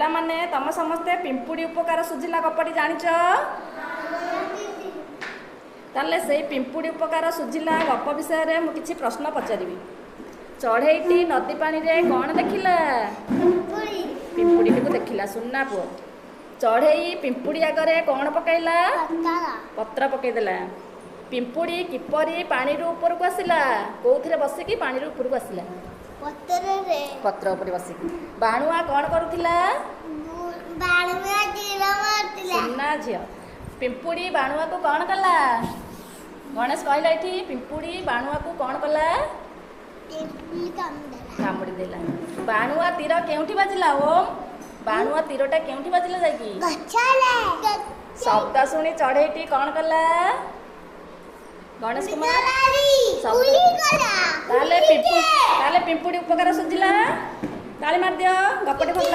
ପିଲାମାନେ, ତମ ସମସ୍ତେ ପିମ୍ପୁଡ଼ି ଉପକାର ସୁଝିଲା ଗପଟି ଜାଣିଛ? ତାହେଲେ ସେଇ ପିମ୍ପୁଡ଼ି ଉପକାର ସୁଝିଲା ଗପ ବିଷୟରେ ମୁଁ କିଛି ପ୍ରଶ୍ନ ପଚାରିବି। ଚଢ଼େଇଟି ନଦୀ ପାଣିରେ କ'ଣ ଦେଖିଲା? ପିମ୍ପୁଡ଼ିଟିକୁ ଦେଖିଲା। ସୁନା ପୁଅ, ଚଢ଼େଇ ପିମ୍ପୁଡ଼ି ଆଗରେ କ'ଣ ପକାଇଲା? ପତ୍ର ପକାଇଦେଲା। ପିମ୍ପୁଡ଼ି କିପରି ପାଣିରୁ ଉପରକୁ ଆସିଲା? କୋଉଥିରେ ବସିକି ପାଣିରୁ ଉପରକୁ ଆସିଲା? ପତ୍ରରେ। ପତ୍ର ଉପରେ ବସିକି। ବାଣୁଆ କ'ଣ କରୁଥିଲା? ବାଣୁଆ ତୀର ମାରୁଥିଲା। ସୁନା ଝିଅ, ପିମ୍ପୁଡ଼ି ବାଣୁଆକୁ କ'ଣ କଲା? ଗଣେଶ କହିଲା, ଏଠି ପିମ୍ପୁଡ଼ି ବାଣୁଆକୁ କ'ଣ କଲା? ପିମ୍ପୁଡ଼ି କାମୁଡ଼ିଦେଲା। କାମୁଡ଼ି ଦେଲା। ବାଣୁଆ ତୀର କେଉଁଠି ବାଜିଲା? ଓମ୍, ବାଣୁଆ ତୀରଟା କେଉଁଠି ବାଜିଲା ଯାଇକି? ଗଛରେ। ଶବ୍ଦ ଶୁଣି ଚଢ଼େଇଟି କ'ଣ କଲା? ଗଣେଶ କୁମାର? ଉଡ଼ିଗଲା। ତାହେଲେ ପିମ୍ପୁଡ଼ି ଉପକାର ସୁଝିଲା। ତାଳି ମାରିଦିଅ। ଗପଟି ଭଲ।